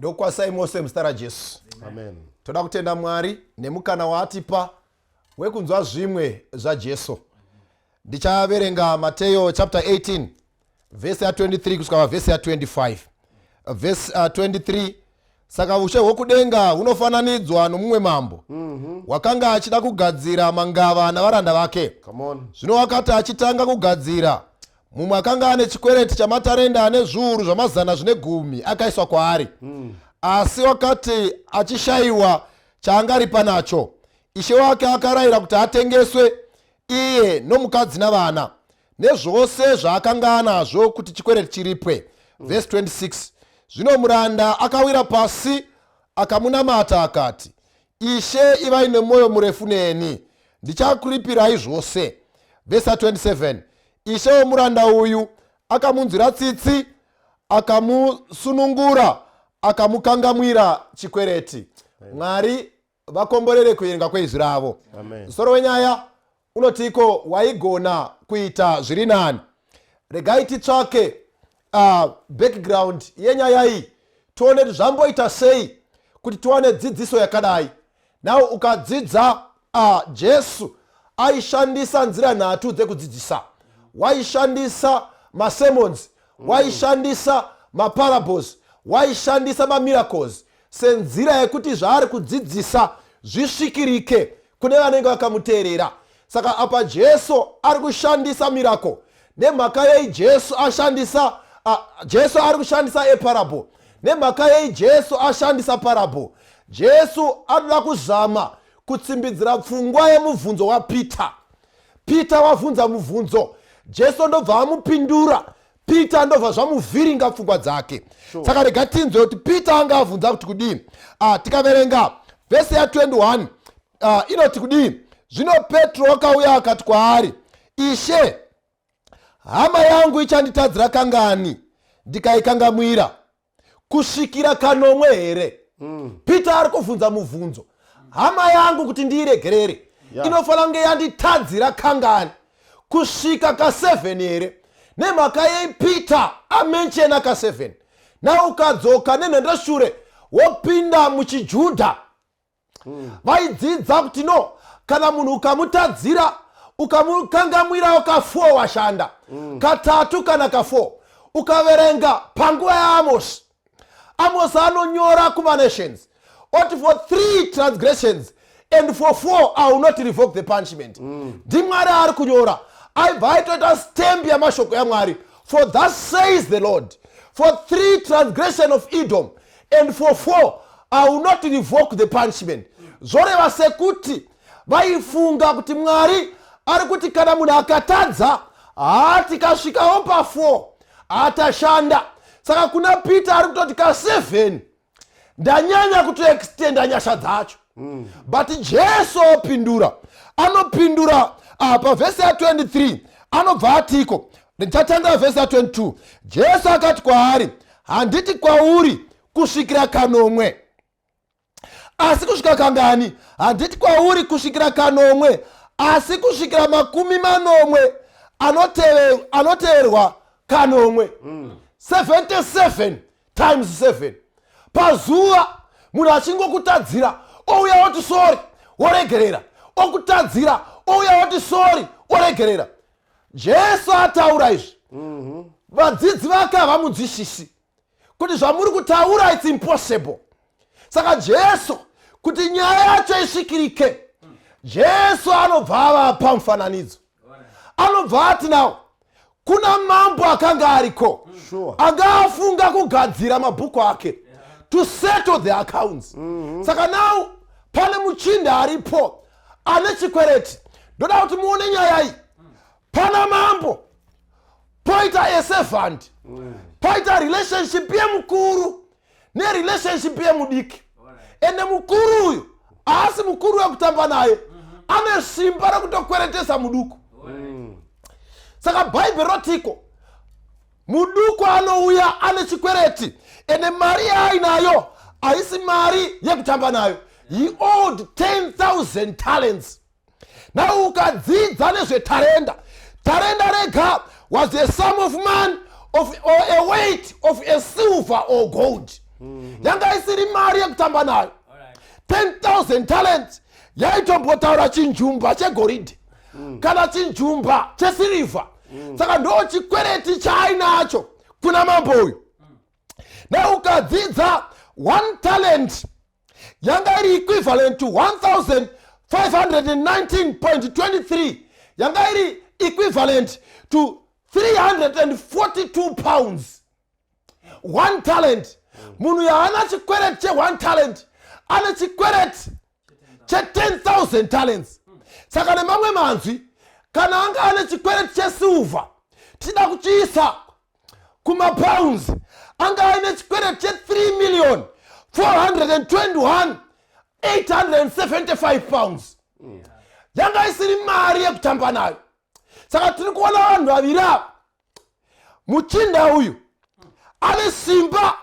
Ndokwasai mose muzita raJesu. Amen. Toda kutenda Mwari nemukana waatipa wekunzwa zvimwe zvaJesu. Ndichaverenga Mateyo chapter 18 vhesi ya23 kusvika pavhesi ya25. Vhesi 23: Saka ushe hwokudenga hunofananidzwa nomumwe mambo wakanga achida kugadzira mangava navaranda vake. Come on. Zvino wakati achitanga kugadzira, mumwe akanga ane chikwereti chamatarenda ane zviuru zvamazana zvine gumi akaiswa kwaari. Asi wakati achishayiwa chaangaripa nacho, ishe wake akarayira kuti atengeswe, iye nomukadzi navana nezvose zvaakanga anazvo, kuti chikwereti chiripwe. Vhesi 26: Zvino muranda akawira pasi, akamunamata, akati, "Ishe, ivai nemwoyo murefu neni, ndichakuripirai zvose." Vhesi 27: Ishe womuranda uyu akamunzwira tsitsi, akamusunungura, akamukangamwira chikwereti. Mwari vakomborere kuverenga kweizwi ravo. Amen. Musoro wenyaya unotiko "Waigona kuita zviri nani". Regai titsvake background yenyaya iyi, tione kuti zvamboita sei kuti tiwane dzidziso yakadai. Now ukadzidza, Jesu aishandisa nzira nhatu dzekudzidzisa. Waishandisa masermons, waishandisa maparables, waishandisa mamiracles senzira yekuti zvaari kudzidzisa zvisvikirike kune vanenge vakamuteerera. Saka apa Jesu ari kushandisa miracle. Nemhaka yei Jesu ashandisa, Jesu ari kushandisa eparable? Nemhaka yei Jesu ashandisa parable? Jesu anoda kuzama kutsimbidzira pfungwa yemubvunzo waPeter. Peter wabvunza mubvunzo, Jesu ndobva amupindura. Peter ndobva zvamuvhiringa pfungwa dzake. Saka rega tinzwe kuti Peter anga abvunza kuti kudii. Tikaverenga vhesi ya21, inoti kudii? Zvino Petro wakauya akati kwaari, "Ishe, hama yangu ichanditadzira kangani ndikaikangamwira? Kusvikira kanomwe here?" Peter ari kubvunza mubvunzo, hama yangu kuti ndiiregerere, inofanira kunge yanditadzira kangani? Kusvika ka7 here? Nemhaka yei Peter amentiona ka7? Na ukadzoka nenhendeshure wopinda muchiJudha, vaidzidza kuti no, kana munhu ukamutadzira ukamukangamwirawo ka4, washanda. Katatu kana ka4. Ukaverenga panguva yaAmosi, Amosi anonyora kumanations oti, "For three transgressions and for four I will not revoke the punishment." NdiMwari ari kunyora, aibva aitoita stamp yamashoko yaMwari, "For thus says the Lord, for three transgression of Edom and for four I will not revoke the punishment." Zvoreva sekuti vaifunga kuti Mwari ari kuti kana munhu akatadza, haa, tikasvikawo pa4 hatashanda. Saka kuna Peter ari kutoti ka7 ndanyanya kutoextenda nyasha dzacho. But Jesu opindura, anopindura pavhesi ya23, anobva atiko, ndichatanga vhesi ya22. Jesu akati kwaari, "Handiti kwauri kusvikira kanomwe, asi kusvika kangani? Handiti kwauri kusvikira kanomwe, asi kusvikira 70 anoteverwa kanomwe." 77 times 7. Pazuva munhu achingokutadzira, ouya oti sorry, woregerera. Okutadzira, ouya oti sorry, oregerera. Jesu ataura izvi, vadzidzi vake havamunzwisisi kuti zvamuri kutaura, it's impossible. Saka Jesu, kuti nyaya yacho isvikirike, Jesu anobva avapa mufananidzo. Anobva ati, "Nawo kuna mambo akanga ariko, anga afunga kugadzira mabhuku ake to settle the accounts. Saka now pane muchinda aripo ane chikwereti." Ndoda kuti muone nyaya iyi. Pana mambo, poita aservant, poita relationship yemukuru nerelationship yemudiki. Ende mukuru uyu haasi mukuru wekutamba naye, ane simba rekutokweretesa muduku. Saka Bhaibheri rotiko muduku anouya ane chikwereti, ende mari yaainayo haisi mari yekutamba nayo. He owed 10,000 talents. Now ukadzidza nezvetarenda, tarenda rega was a sum of money of or a weight of a silver or gold. Yanga isiri mari yekutamba nayo. 10,000 talents yaitombotaura chinjumba chegoridhe kana chinjumba chesirivha. Saka ndo chikwereti chaainacho kuna mambo uyu. Neukadzidza, one talent yanga iri equivalent to 1519.23, yanga iri equivalent to £342, one talent. Munhu yaana chikwereti che1 talent ane chikwereti che10,000 talents. Saka nemamwe manzwi, kana anga ane chikwereti chesilver, tichida kuchiisa kumapounds, anga aine chikwereti che3 million 421 875 pounds. Yanga isiri mari yekutamba nayo. Saka tiri kuona vanhu vaviri ava. Muchinda uyu ane simba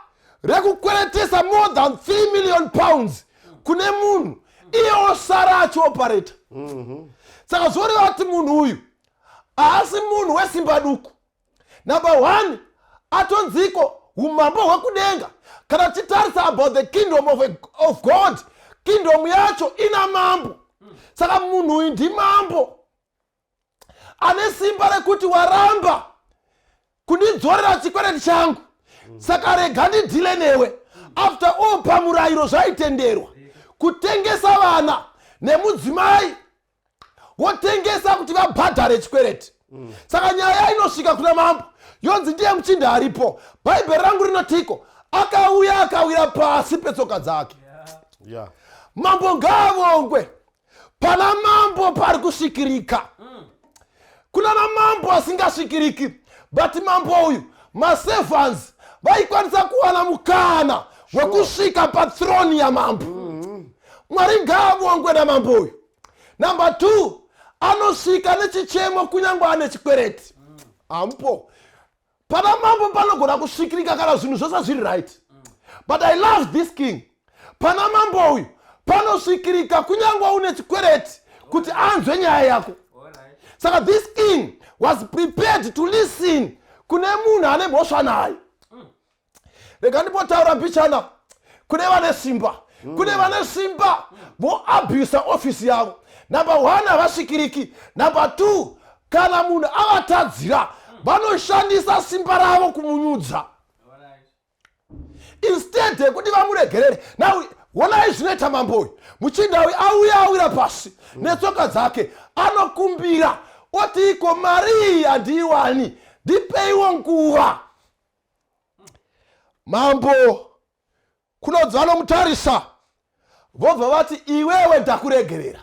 rekukweretesa more than 3 million pounds kune munhu, iye osara achioperate. Saka zvoreva kuti munhu uyu haasi munhu wesimba duku. Number one, atonziko umambo hwekudenga. Kana tichitarisa about the kingdom of God, kingdom yacho ina mambo. Saka munhu uyu ndimambo ane simba rekuti waramba kundidzorera chikwereti changu, saka rega ndideale newe. After all, pamurayiro zvaitenderwa kutengesa vana nemudzimai, wotengesa kuti vabhadhare chikwereti. Saka nyaya inosvika kuna mambo, yonzi ndiye muchinda aripo. Bhaibheri rangu rinotiko akauya, akawira pasi petsoka dzake. Mambo ngaavongwe. Pana mambo pari kusvikirika. Kuna mamambo asingasvikiriki, but mambo uyu, maservants vaikwanisa kuwana mukana wekusvika pathrone yamambo. Mwari ngaavongwe namambo uyu. Number two, anosvika nechichemo kunyange ane chikwereti. Hampo pana mambo panogona kusvikirika kana zvinhu zvose zviri right, but I love this king. Pana mambo uyu panosvikirika kunyange une chikwereti kuti anzwe nyaya yako. Saka this king was prepared to listen kune munhu ane mhosva naye. Rega ndimbotaura mbichana kune vane simba. Kune vane simba voabusa ofisi yavo. Number one, havasvikiriki. Number two, kana munhu avatadzira, vanoshandisa simba ravo kumunyudza instead yekuti vamuregerere. Now honai zvinoita mambo uyu. Muchinda uyu auya, awira pasi netsoka dzake, anokumbira, oti iko mari iyi handiiwani, ndipeiwo nguva. Mambo kunonzi vanomutarisa, vobva vati, "Iwewe ndakuregerera,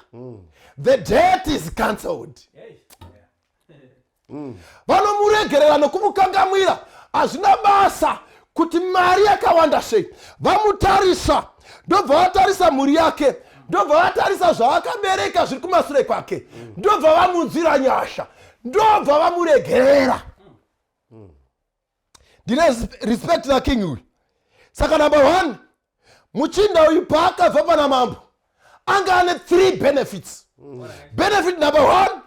the debt is cancelled." Vanomuregerera nokumukangamwira. Hazvina basa kuti mari yakawanda sei. Vamutarisa, ndobva vatarisa mhuri yake, ndobva vatarisa zvaakabereka zviri kumasure kwake, ndobva vamunzwira nyasha, ndobva vamuregerera. Ndine respect naking uyu. Saka number one, muchinda uyu paakabva pana mambo anga ane three benefits. Benefit number one,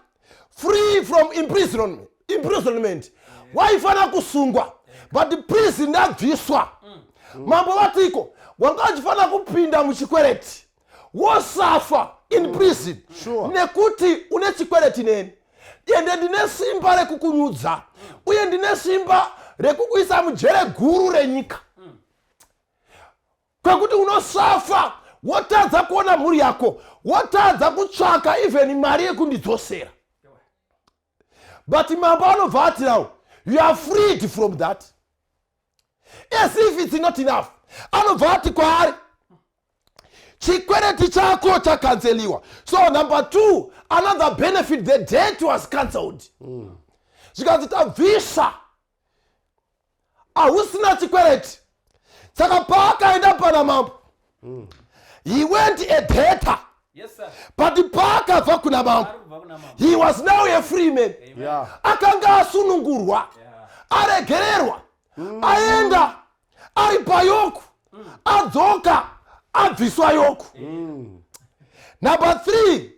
free from imprisonment. Waifanira kusungwa, but prison yabviswa. Mambo vatiko wanga achifanira kupinda muchikwereti, wosafa in prison nekuti une chikwereti neni, ende ndine simba rekukunyudza, uye ndine simba rekukuisa mujere guru renyika kwekuti unosafa, wotadza kuona mhuri yako, wotadza kutsvaka even mari yekundidzosera. But mambo anobva ati, "Now you are freed from that." As if it's not enough, anobva ati kwaari, "Chikwereti chako chacanceliwa." So number two, another benefit, the debt was cancelled. Zvikanzi tabvisa, hausina chikwereti. Saka paakaenda pana mambo, he went a debtor, Yes, sir. but paakabva kuna mambo, Ari kubva kuna mambo. he was now a free man. Akanga asunungurwa, aregererwa. Aenda ari payoke, adzoka abviswa yoke. Number three,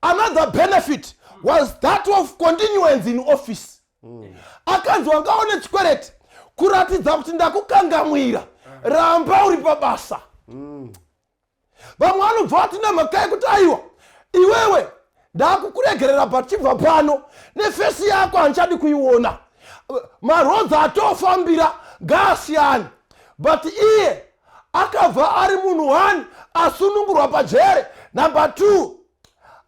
another benefit was that of continuance in office. Akanzi, "Wanga une chikwereti, kuratidza kuti ndakukangamwira." Ramba uri pabasa. Vamwe vanobva vati nemhaka yekuti aiwa iwewe ndakukuregerera, but chibva pano neface yako handichadi kuiona, marodza atofambira ngaasiyane. But iye akabva ari munhu 1 asunungurwa pajere, number 2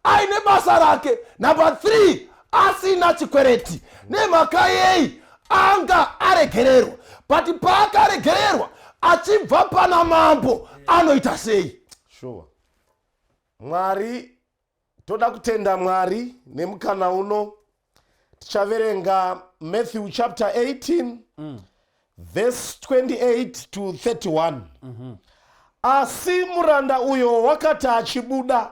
aine basa rake, number 3 asina chikwereti. Nemhaka yei? Anga aregererwa. But paakaregererwa achibva pana mambo, anoita sei? Sure. Mwari, toda kutenda Mwari nemukana uno. Tichaverenga Matthew chapter 18, verse 28 to 31. Asi muranda uyo wakati achibuda,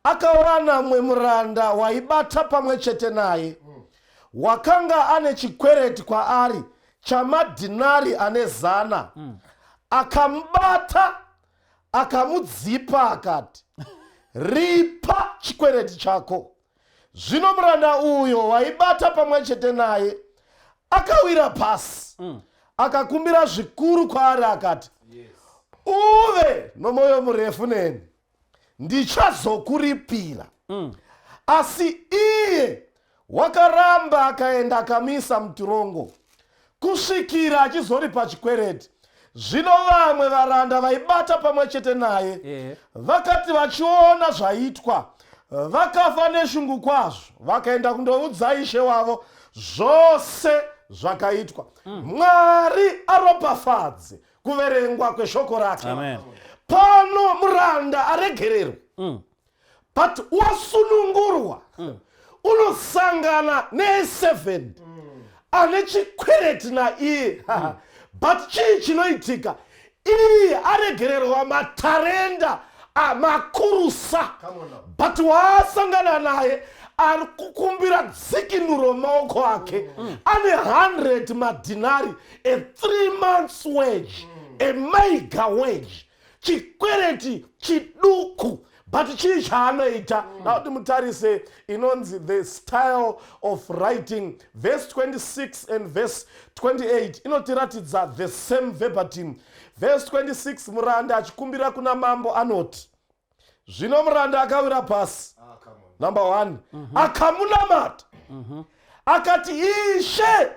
akawana mumwe muranda waibata pamwe chete naye, wakanga ane chikwereti kwaari chamadhinari ane 100. Akamubata, akamudzipa, akati, "Ripa chikwereti chako." Zvino muranda uyo waibata pamwe chete naye akawira pasi, akakumbira zvikuru kwaari, akati, "Uve nomwoyo murefu neni, ndichazokuripira." Asi iye wakaramba, akaenda akamisa mutirongo kusvikira achizoripa chikwereti. Zvino vamwe varanda vaibata pamwe chete naye vakati vachiona zvaitwa, vakafa neshungu kwazvo, vakaenda kundoudza ishe wavo zvose zvakaitwa. Mwari aropafadze kuverengwa kweshoko rake. Amen. Pano muranda aregererwa, but wasunungurwa, unosangana ne7 ane chikwereti naiye. But chii chinoitika? Iye aregererwa matarenda makurusa, but waasangana naye ari kukumbira dzikinuro maoko ake ane 100 madhinari, a 3 months wage, a mega wage, chikwereti chiduku. But chii chaanoita? Nakuti mutarise inonzi the style of writing. Verse 26 and verse 28 inotiratidza the same verbatim. Verse 26, muranda achikumbira kuna mambo anoti, "Zvino muranda akawira pasi," number one, "akamunamata, akati, 'Ishe,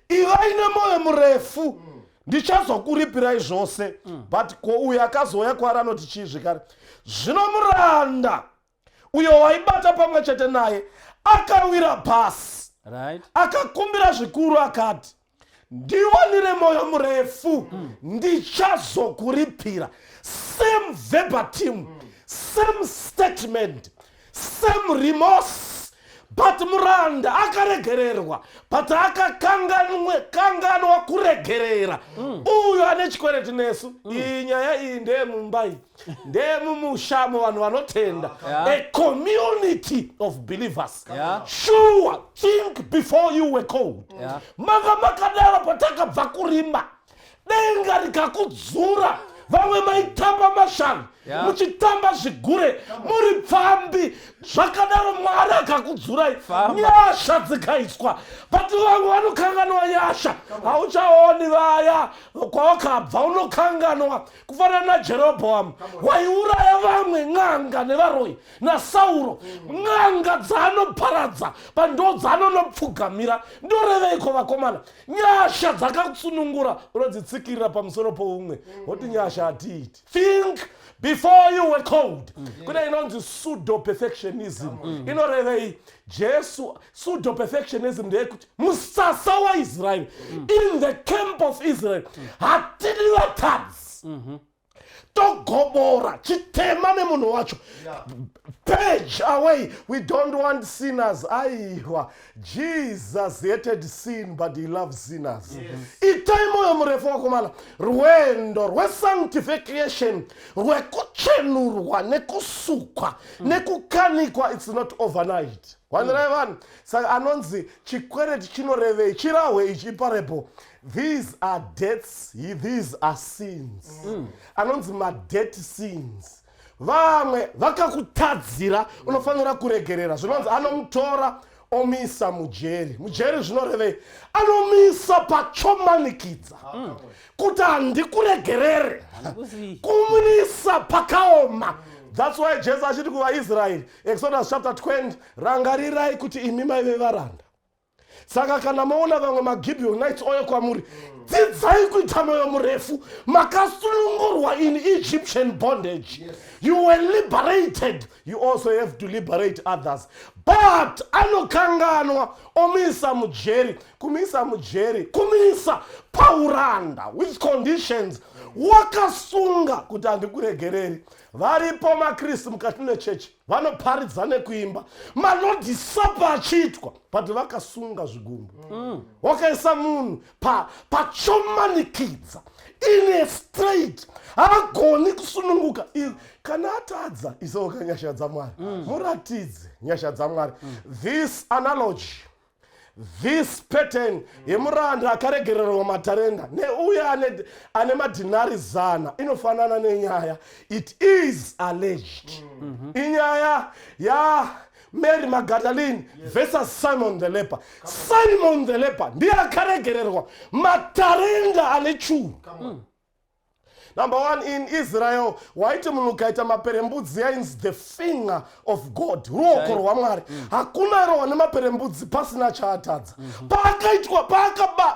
ivai nemwoyo murefu, ndichazokuripirai zvose.'" But ko uyo akazouya kwaari anoti chii zvekare? Zvino muranda uyo waibata pamwe chete naye akawira pasi, akakumbira zvikuru, akati, "Ndiwanire mwoyo murefu, ndichazokuripira." Same verbatim, same statement, same remorse. But muranda akaregererwa, but akakanganwa kuregerera uyo ane chikwereti nesu. Iyi nyaya iyi ndeyemumba, iyi ndeyemumusha muvanhu vanotenda, a community of believers. Sure, think before you were called. Manga makadaro patakabva kurima, denga rikakudzura. Vamwe maitamba mashavi, muchitamba zvigure, muri pfambi. Zvakadaro Mwari akakudzurai. Famba. Nyasha dzikaiswa. But vamwe vanokanganwa nyasha. Hauchaoni vaya kwawakabva, unokanganwa. Kufanana naJerobhoamu waiuraya vamwe, n'anga nevaroi, naSauro, n'anga dzaanoparadza pando dzaanonopfugamira. Ndoreveiko, vakomana? Nyasha dzakatsunungura unodzitsikirira pamusoro poumwe, woti nyasha hatiiti. Think before you were called. Kune inonzi pseudo perfectionism. Inorevei? Jesu, pseudo perfectionism ndeyekuti musasa waIsraeri, in the camp of Israel, hatidi vatadzi, togobora chitema nemunhu wacho, page away, we don't want sinners. Aiwa, Jesus hated sin, but he loves sinners. Itai mwoyo murefu, wakomana. Rwendo rwesanctification, rwekuchenurwa nekusukwa nekukanikwa, it's not overnight. Wanirai vanhu. Saka anonzi chikwereti chinorevei? Chirahwe ichi iparable. These are debts, these are sins, anonzi madebt sins. Vamwe vakakutadzira, unofanira kuregerera. Zvinonzi anomutora. Omisa mujeri. Mujeri zvinorevei? Anomisa pachomanikidza kuti handikuregerere, kumisa pakaoma. That's why Jesu achiti kuvaIsraeri, Exodus chapter 20, rangarirai kuti imi maive varanda. Saka kana maona vamwe maGibeonites oyo kwamuri, dzidzai kuita mwoyo murefu. Makasunungurwa in Egyptian bondage. You were liberated. You also have to liberate others. But anokanganwa, omisa mujeri. Kumisa mujeri, kumisa pauranda with conditions. Wakasunga kuti handikuregereri. Varipo maKristu mukati mechechi vanoparidza nekuimba, maLord's Supper achiitwa, but vakasunga zvigumbu. Wakaisa munhu pachomanikidza in a straight, haagoni kusununguka. Kana atadza, isoka nyasha dzaMwari. Muratidze nyasha dzaMwari. This analogy, this pattern yemuranda akaregererwa matarenda neuye ane madhinari 100 inofanana nenyaya, it is alleged, inyaya yaMary Magdalene versus Simon the leper. Simon the leper ndiye akaregererwa matarenda ane churu. Number one, in Israel waiti munhu ukaita maperembudzi yainzi the finger of God, ruoko rwaMwari. Hakuna rohwa nemaperembudzi pasina chaatadza. Paakaitwa,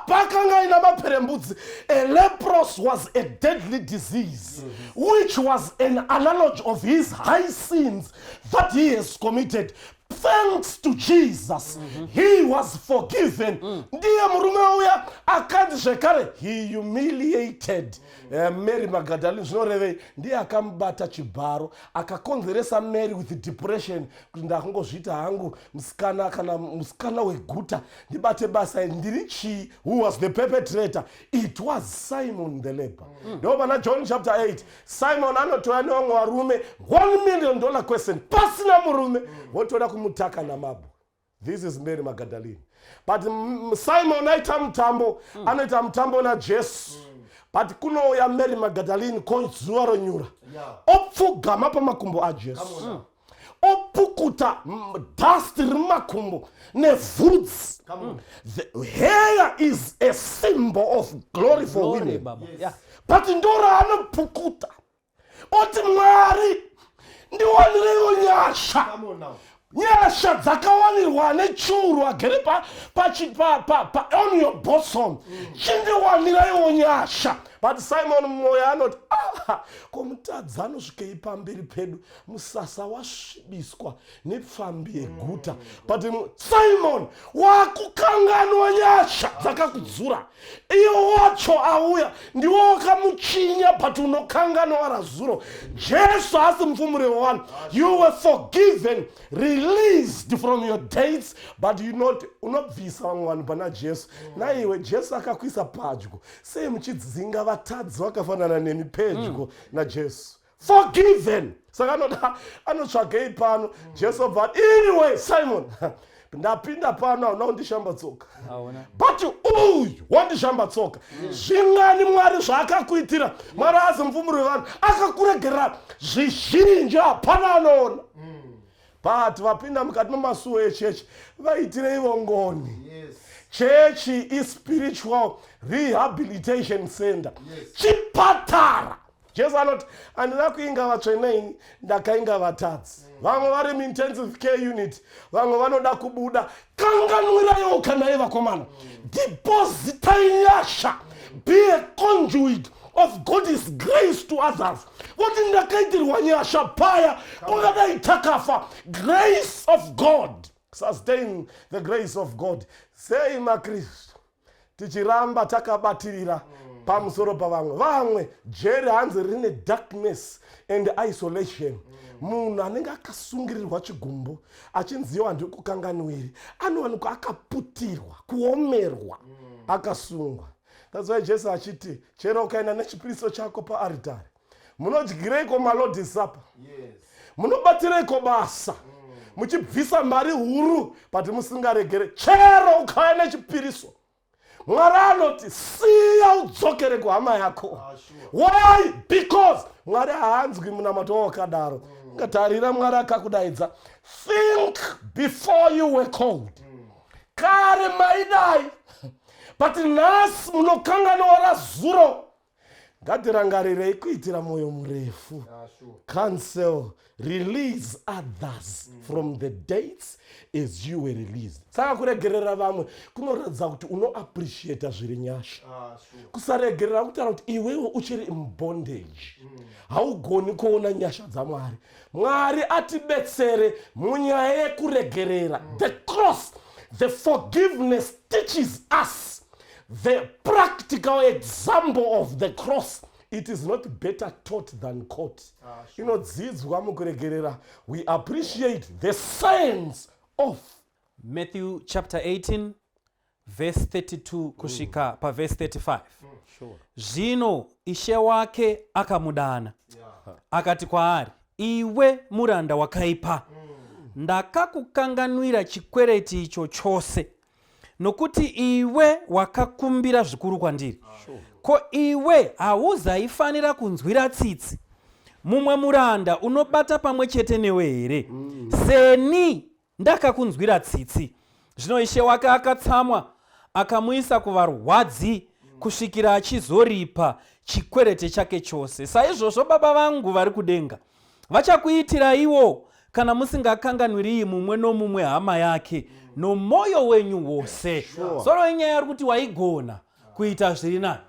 paakanga aina maperembudzi, a lepros was a deadly disease which was an analogy of his high sins that he has committed. Thanks to Jesus, he was forgiven. Ndiye murume uya akanzi zvekare he humiliated Mary Magdalene. Zvinorevei? Ndiye akamubata chibharo, akakonzeresa Mary with depression kuti ndakungozviita hangu musikana, kana musikana weguta, ndibate basa iri, ndiri chii? Who was the perpetrator? It was Simon the leper. Ndo pana John chapter 8, Simon anotouya nevamwe varume, $1 million question, pasina murume, votoda kumutaka namabwe. This is Mary Magdalene. But Simon aita mutambo, anoita mutambo naJesu, but kunouya Mary Magdalene kozuva ronyura, opfugama pamakumbo aJesu, opukuta dust riri mumakumbo nevhudzi. The hair is a symbol of glory for Glory, women. Baba. But ndoraanopukuta, oti, "Mwari, ndiwanireiwo nyasha." Come on now. Nyasha dzakawanirwa nechuru agere pa, on your bosom, chindiwaniraiwo nyasha. But Simon mumwoyo anoti, "Ah, ko mutadzi anosvikei pamberi pedu? Musasa wasvibiswa nepfambi yeguta." But Simon wakukanganwa nyasha dzakakudzura. Iwo wacho auya ndiwo wakamuchinya, but unokanganwa razuro. Jesu haasi mupfumuri wevanhu. You were forgiven, released from your debts, but you not unobvisa vamwe vanhu pana Jesu. Naiwe Jesu akakuisa padyo, sei muchidzinga vatadzi vakafanana nemi pedyo naJesu? Forgiven. Saka anoda anotsvagei pano? Jesu obva, "Iwe Simon, ndapinda pano, hauna kundishamba tsoka." Hauna. But uyu wandishamba tsoka. Zvingani Mwari zvaakakuitira? Mwari azi mupfumuri wevanhu, akakuregerera zvizhinji, hapana anoona. But vapinda mukati memasuo echechi, vaitireivo ngoni. Chechi ispiritual rehabilitation center, chipatara. Jesu anoti, "Handina kuinga vatsveneini, ndakainga vatadzi." Vamwe vari muintensive care unit, vamwe vanoda kubuda. Kanganwiraiwo kanai vakomana. Depositai nyasha. Be a conduit of God's grace to others. Voti, "Ndakaitirwa nyasha paya, kungadai takafa." Grace of God, sustain the grace of God. Sei maKristu tichiramba takabatirira pamusoro pavamwe? Vamwe jeri hanzi rine darkness and isolation. Munhu anenge akasungirirwa chigumbu achinziwa handiri kukanganwiri, anowanikwa akaputirwa, kuomerwa, akasungwa. That's why Jesu achiti chero ukaenda nechipiriso chako paaritari, munodyireiko maLord's Supper? Munobatireiko basa muchibvisa mari huru, but musingaregere? Chero ukauya nechipiriso. Mwari anoti siya udzokere kuhama yako. Why? Because Mwari haanzwi munamato wakadaro. Ngatarira, Mwari akakudaidza. Think before you were called. Kare maidai, but nhasi munokanganwa razuro. Ngatirangarirei kuitira mwoyo murefu. Cancel, release others from the debts as you were released. Saka kuregerera vamwe kunoratidza kuti unoappreciata zviri nyasha. Kusaregerera kutaura kuti iwewe uchiri mubondage, haugoni kuona nyasha dzaMwari. Mwari atibetsere munyaya yekuregerera. The cross, the forgiveness teaches us the practical example of the cross. It is not better taught than caught. Inodzidzwa mukuregerera. We appreciate the science of Matthew chapter 18 verse 32 kusvika pavhesi 35. Zvino ishe wake akamudana, akati kwaari, "Iwe muranda wakaipa, ndakakukanganwira chikwereti icho chose nokuti iwe wakakumbira zvikuru kwandiri. Ko iwe hauzaifanira kunzwira tsitsi mumwe muranda unobata pamwe chete newe here, seni ndakakunzwira tsitsi?" Zvino ishe wake akatsamwa, akamuisa kuvarwadzi kusvikira achizoripa chikwerete chake chose. Saizvozvo Baba vangu vari kudenga vachakuitiraiwo kana musingakanganwiriyi mumwe nomumwe hama yake nomwoyo wenyu wose. Soro yenyaya ari kuti waigona kuita zviri nani.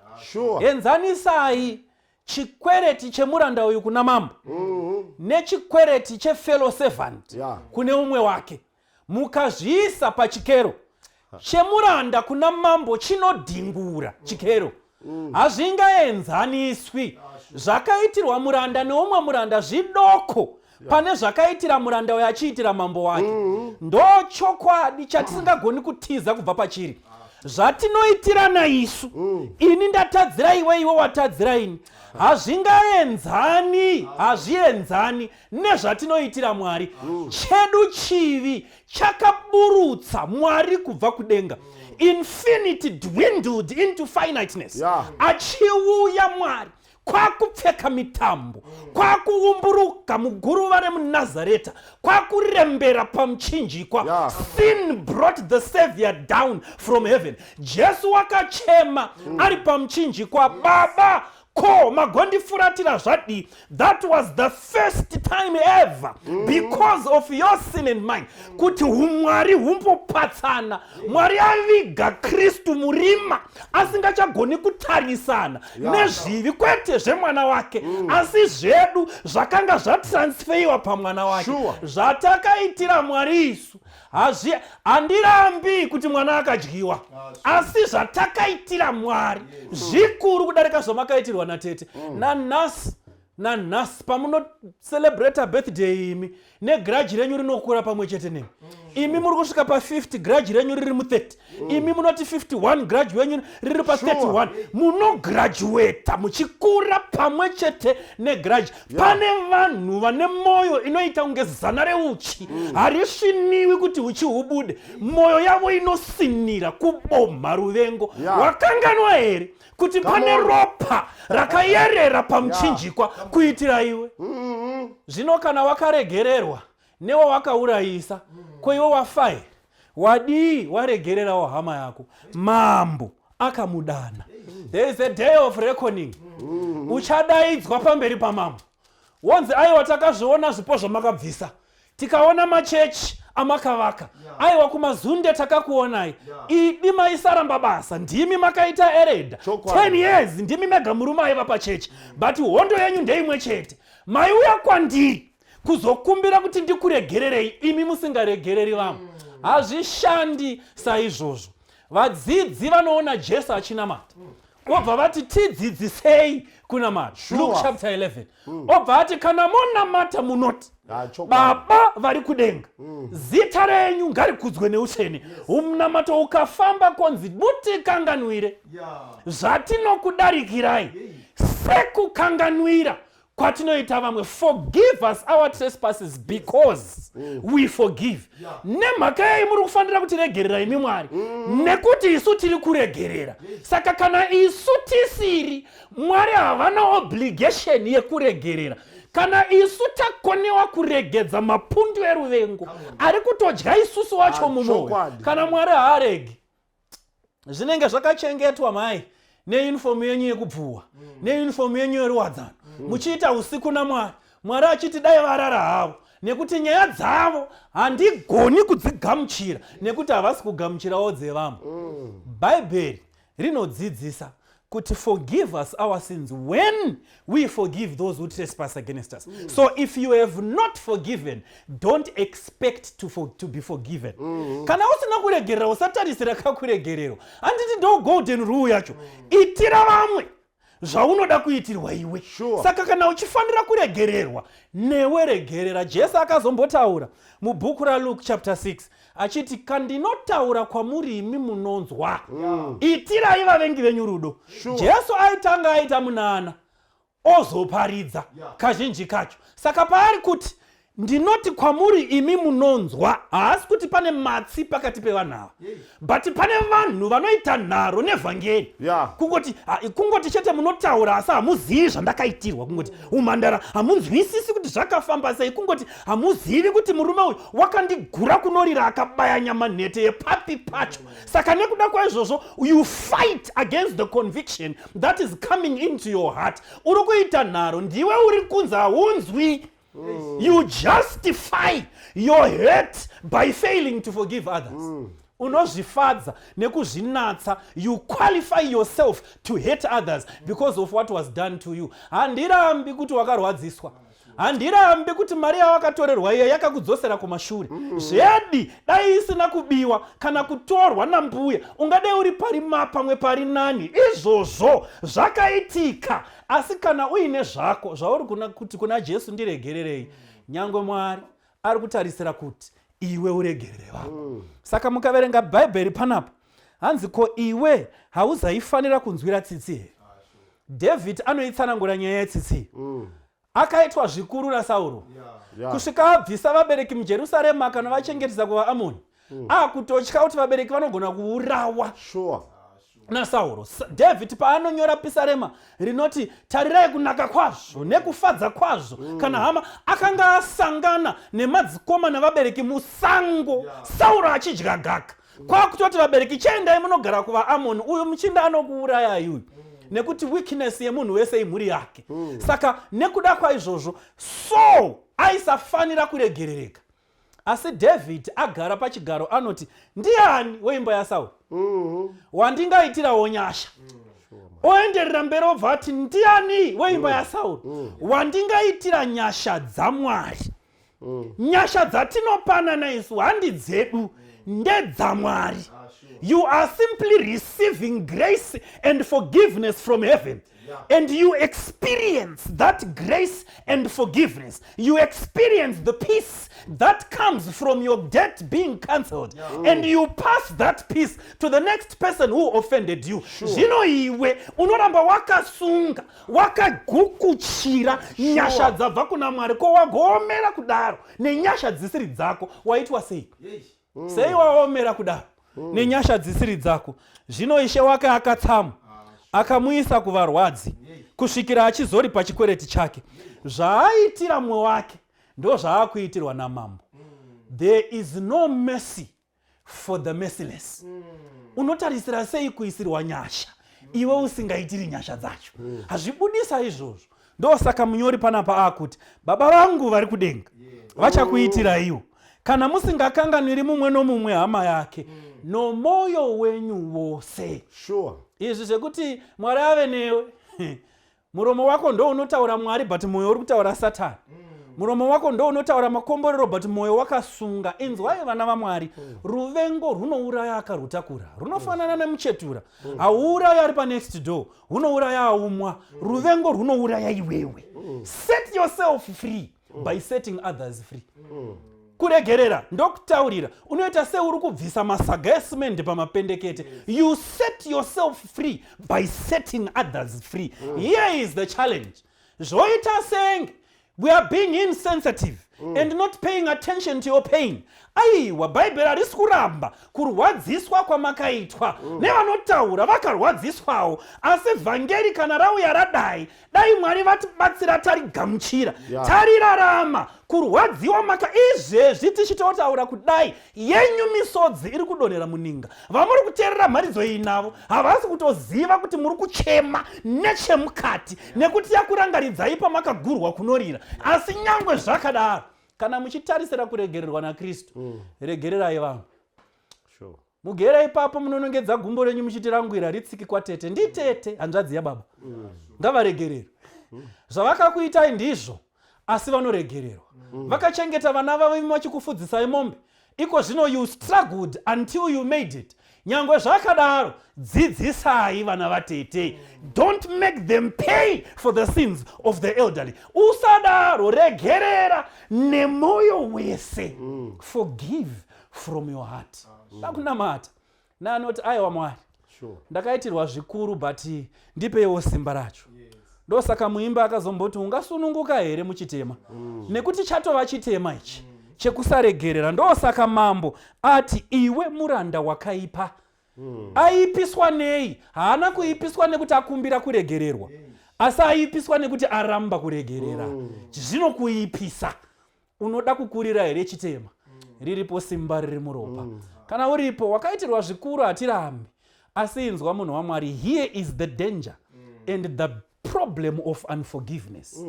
Enzanisai chikwereti chemuranda uyu kuna mambo nechikwereti chefellow servant kune umwe wake. Mukazviisa pachikero, chemuranda kuna mambo chinodhingura chikero. Hazvingaenzaniswi. Zvakaitirwa muranda neumwe muranda zvidoko pane zvakaitira muranda uyo achiitira mambo wake. Ndo chokwadi chatisingagoni kutiza kubva pachiri. Zvatinoitirana isu, ini ndatadzira iwe, iwe watadzira ini, hazvingaenzani, hazvienzani nezvatinoitira Mwari. Chedu chivi chakaburutsa Mwari kubva kudenga. Infinity dwindled into finiteness. Achiuya Mwari kwakupfeka mitambo, kwakuumburuka muguruva remuNazareta, kwakurembera pamuchinjikwa. Sin brought the Savior down from heaven. Jesu wakachema ari pamuchinjikwa, "Baba, ko magondifuratira zvadii?" That was the first time ever, because of your sin and mine, kuti umwari humbopatsana. Mwari aviga Kristu murima, asingachagoni kutarisana nezvivi, kwete zvemwana wake, asi zvedu zvakanga zvatransfeiwa pamwana wake. Zvatakaitira Mwari isu hazvi, handirambi kuti mwana akadyiwa, asi zvatakaitira Mwari zvikuru kudarika zvamakaitirwa natete. Nanhasi, nanhasi pamunocelebrata birthday imi, negrudge renyu rinokura pamwe chete nemi. Imi muri kusvika pa50, grudge renyu riri mu30. Imi munoti 51, grudge wenyu riri pa31. Munograduata muchikura pamwe chete negrudge. Pane vanhu vane mwoyo inoita kunge zana reuchi, harisviniwi kuti uchi hubude. Mwoyo yavo inosinira kubomha ruvengo. Wakanganwa here kuti pane on. ropa rakayerera pamuchinjikwa kuitira iwe? Zvino kana wakaregererwa newawakaurayisa, ko iwe wafa here? Wadii waregererawo hama yako? Mambo akamudana. There is a day of reckoning. Uchadaidzwa pamberi pamambo, wonzi, "Aiwa, takazviona zvipo zvamakabvisa, tikaona machechi amakavaka. Aiwa, kumazunde takakuonai. Idi maisaramba basa, ndimi makaita elder 10 years, ndimi mega murume aiva pachechi, but hondo yenyu ndeimwe chete. Maiuya kwandiri kuzokumbira kuti ndikuregererei, imi musingaregereri vamwe." Hazvishandi saizvozvo. Vadzidzi vanoona Jesu achinamata, obva vati, "Tidzidzisei kunamata." Luke chapter 11. Obva ati, "Kana monamata munoti, Baba vari kudenga, zita renyu ngarikudzwe neutsvene." Umunamato ukafamba konzi, "Mutikanganwire zvatinokudarikirai, sekukanganwira. Kwatinoita vamwe, forgive us our trespasses because we forgive. Nemhaka yei muri kufanira kutiregerera imi Mwari? Nekuti isu tiri kuregerera. Saka kana isu tisiri, Mwari havana obligation yekuregerera. Kana isu takonewa kuregedza mapundu eruvengo ari kutodya isusu wacho mumwoyo, kana Mwari haaregi. Zvinenge zvakachengetwa mai neunifomu yenyu yekubvuwa, neunifomu yenyu yeruwadzano, muchiita usiku naMwari, Mwari achiti dai varara havo, nekuti nyaya dzavo handigoni kudzigamuchira nekuti havasi kugamuchirawo dzevamwe. Bhaibheri rinodzidzisa kuti forgive us our sins when we forgive those who trespass against us. So if you have not forgiven, don't expect to be forgiven. Kana usina kuregerera, usatarisira kakuregererwa. Handiti ndo golden rule yacho? Itira vamwe zvaunoda kuitirwa iwe. Saka kana uchifanira kuregererwa, newe regerera. Jesu akazombotaura mubhuku raLuke chapter 6 achiti, "Kandinotaura kwamuri imi munonzwa, itirai vavengi venyu rudo." Jesu aitanga aita munana ozoparidza kazhinji kacho. Saka paari kuti, "Ndinoti kwamuri imi munonzwa," haasi kuti pane matsi pakati pevanhu ava, but pane vanhu vanoita nharo nevhangeri. Kungoti kungoti chete munotaura asi hamuzivi zvandakaitirwa, kungoti umhandara hamunzwisisi kuti zvakafamba sei, kungoti hamuzivi kuti murume uyu wakandigura kunorira akabaya nyama nhete yepapi pacho. Saka nekuda kwaizvozvo you fight against the conviction that is coming into your heart. Uri kuita nharo, ndiwe uri kunzi haunzwi. You justify your hurt by failing to forgive others. Unozvifadza nekuzvinatsa. You qualify yourself to hate others because of what was done to you. Handirambi kuti wakarwadziswa, handirambi kuti mari yawakatorerwa iya yakakudzosera kumashure. Zvedi dai isina kubiwa kana kutorwa nambuya, ungadai uri pari mapamwe pari nani. Izvozvo zvakaitika, asi kana uine zvako zvauri kuti kuna Jesu, "Ndiregererei," nyangwe Mwari ari kutarisira kuti iwe uregerere vako. Saka mukaverenga Bhaibheri panapa, hanzi, "Ko iwe hauzaifanira kunzwira tsitsi here?" David anoitsanangura nyaya yetsitsi. Akaitwa zvikuru naSauro kusvika abvisa vabereki muJerusarema akanovachengetesa kuvaAmoni, akutotya kuti vabereki vanogona kuurawa naSauro. David paanonyora pisarema rinoti, "Tarirai kunaka kwazvo nekufadza kwazvo kana hama," akanga asangana nemadzikoma navabereki musango, Sauro achidya gaka, kwakutoti, "Vabereki, chiendai munogara kuvaAmoni, uyu muchinda anokuurayai uyu," nekuti weakness yemunhu wese imhuri yake. Saka nekuda kwaizvozvo Saul aisafanira kuregerereka, asi David agara pachigaro anoti, "Ndiani weimba yaSauro wandingaitirawo nyasha?" Oenderera mberi, obva ati, "Ndiani weimba yaSauro wandingaitira nyasha dzaMwari?" Nyasha dzatinopanana isu handi dzedu, ndedzaMwari. You are simply receiving grace and forgiveness from heaven, and you experience that grace and forgiveness. You experience the peace that comes from your debt being cancelled, and you pass that peace to the next person who offended you. Zvino iwe unoramba wakasunga, wakagukuchira nyasha dzabva kuna Mwari. Ko wagoomera kudaro nenyasha dzisiri dzako? Waitwa sei? Sei waomera kudaro nenyasha dzisiri dzako? Zvino ishe wake akatsamwa, akamuisa kuvarwadzi kusvikira achizoripa chikwereti chake. Zvaaitira mumwe wake ndo zvaakuitirwa namambo. There is no mercy for the merciless. Unotarisira sei kuisirwa nyasha iwe usingaitiri nyasha dzacho? Hazvibudisa izvozvo. Ndosaka munyori panapa akuti, "Baba vangu vari kudenga vachakuitira iwo kana musingakanganwiri mumwe nomumwe hama yake nomwoyo wenyu wose." Izvi zvekuti Mwari ave newe, muromo wako ndo unotaura Mwari, but mwoyo uri kutaura Satani. Muromo wako ndo unotaura makomborero, but mwoyo wakasunga. Inzwai, vana vaMwari, ruvengo runouraya akarutakura. Runofanana nemuchetura, hauurayi ari panext door, hunouraya aumwa. Ruvengo runouraya iwewe. Set yourself free by setting others free. Kuregerera ndokutaurira, unoita seuri kubvisa masaga esimende pamapendekete. You set yourself free by setting others free. Here is the challenge. Zvoita senge we are being insensitive and not paying attention to your pain. Aiwa, Bhaibheri harisi kuramba kurwadziswa kwamakaitwa nevanotaura vakarwadziswawo, asi vhangeri kana rauya radai, dai Mwari vatibatsira tarigamuchira, tarirarama. Kurwadziwa maka izvezvi tichitotaura kudai, yenyu misodzi iri kudonhera muninga. Vamuri kuteerera mharidzo iyi navo havasi kutoziva kuti muri kuchema nechemukati, nekuti yakurangaridzai pamakagurwa kunorira. Asi nyangwe zvakadaro, kana muchitarisira kuregererwa naKristu, regererai vamwe. Mugere ipapo munonongedza gumbo renyu muchiti rangwira ritsiki kwatete. Nditete hanzvadzi yababa, ngavaregererwe. Zvavakakuitai ndizvo, asi vanoregererwa. Vakachengeta vana vavo imi vachikufudzisai mombe. Iko zvino you struggled until you made it. Nyangwe zvakadaro, dzidzisai vana vatete. Don't make them pay for the sins of the elderly. Usadaro, regerera nemwoyo wese. Forgive from your heart. Dakunamata naanoti, "Aiwa Mwari, ndakaitirwa zvikuru, but ndipeiwo simba racho." Ndosaka muimba akazomboti, "Ungasununguka here muchitema?" Nekuti chatova chitema ichi chekusaregerera. Ndosaka mambo ati, "Iwe muranda wakaipa." Aipiswa nei? Haana kuipiswa nekuti akumbira kuregererwa, asi aipiswa nekuti aramba kuregerera. Zvinokuipisa. Unoda kukurira here chitema? Riripo simba riri muropa. Kana uripo wakaitirwa zvikuru, hatirambi, asi inzwa, munhu waMwari, here is the danger and the problem of unforgiveness.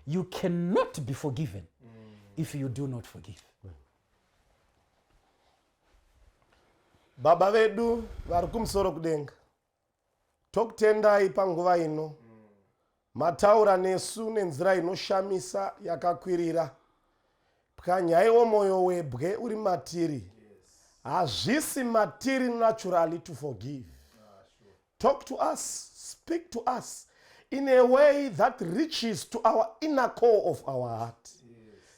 You cannot be forgiven if you do not forgive. Baba vedu vari kumusoro kudenga, tokutendai panguva ino. Mataura nesu nenzira inoshamisa yakakwirira. Pwanyaiwo mwoyo webwe uri matiri. Hazvisi matiri naturally to forgive. Talk to us, speak to us in a way that reaches to our inner core of our heart.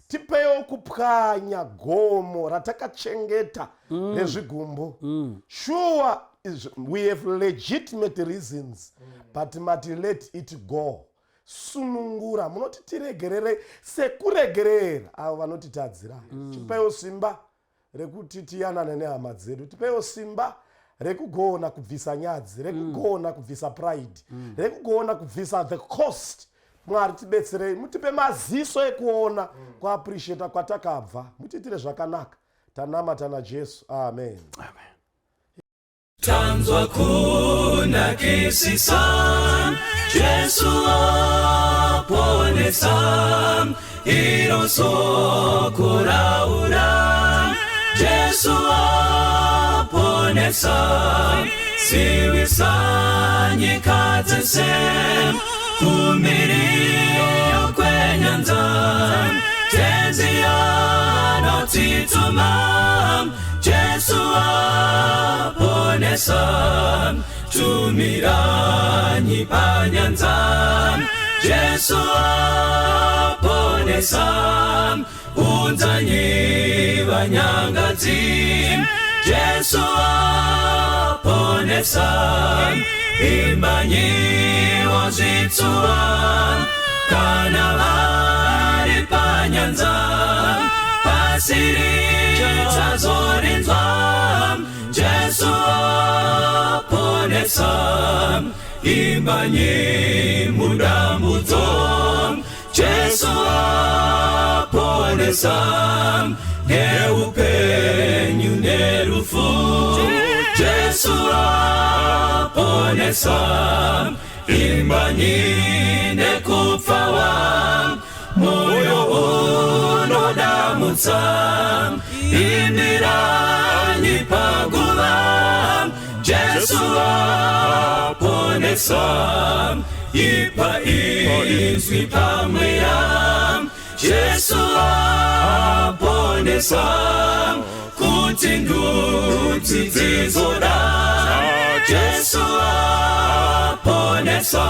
Tipewo kupwanya gomo ratakachengeta rezvigumbu. Sure, we have legitimate reasons, but mati let it go. Sunungura. Munoti tiregerere sekuregerera avo vanotitadzira. Tipeiwo simba rekuti tiyanane nehama dzedu. Tipeiwo simba rekugona kubvisa nyadzi, rekugona kubvisa pride, rekugona kubvisa the cost. Mwari, tibetserei, mutipe maziso ekuona, kuappreciata kwatakabva. Mutiitire zvakanaka. Tanamata naJesu, amen. Amen. Tanzwa kunakisisa, Jesu aponesa, iro soko raura. Jesu aponesa, zivisa nyika dzese, kumhiri kwenyanza. Tenzi anotituma, Jesu aponesa, tumiranyi panyanza. Jesu aponesa, unzanyi vanyangadzi. Jesu aponesa, imbanyi wazvitsuwa, kana vari panyanza, pasi richazorinzwa. Jesu aponesa, imbanyi mudambudzo. Jesu aponesa, neupenyu nerufu. Jesu aponesa, imbanyi nekupfawa. Moyo unodamutsa, imbiranyi paguva. Jesu aponesa, ipa izwi pamweya. Jesu aponesa, kuti ndudzi dzizoda. Jesu aponesa,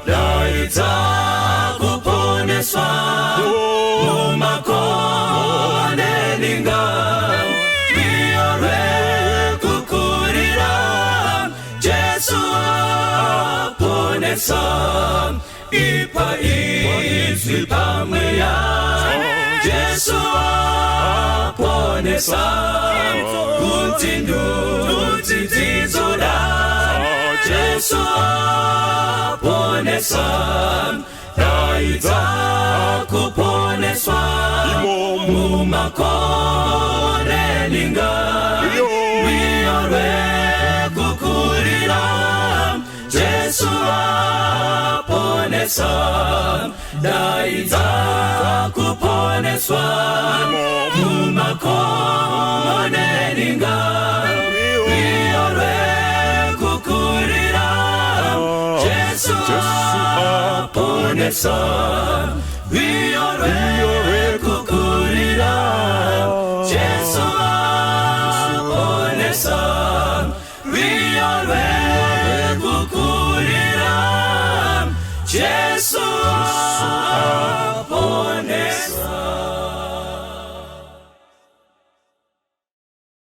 daidza kuponeswa mumakone ninga. Rwiyo rwekukurira, Jesu aponesa. Ipa izwi pamweya. Jesu aponesa. Kuti ndudzi dzizoda. Jesu aponesa. Daidza kuponeswa. Mumakore ninga. Rwiyo rwekukurira. Jesu aponesa. Daidza kuponeswa. Mumakore ninga. Rwiyo rwekukurira. Jesu aponesa. Rwiyo.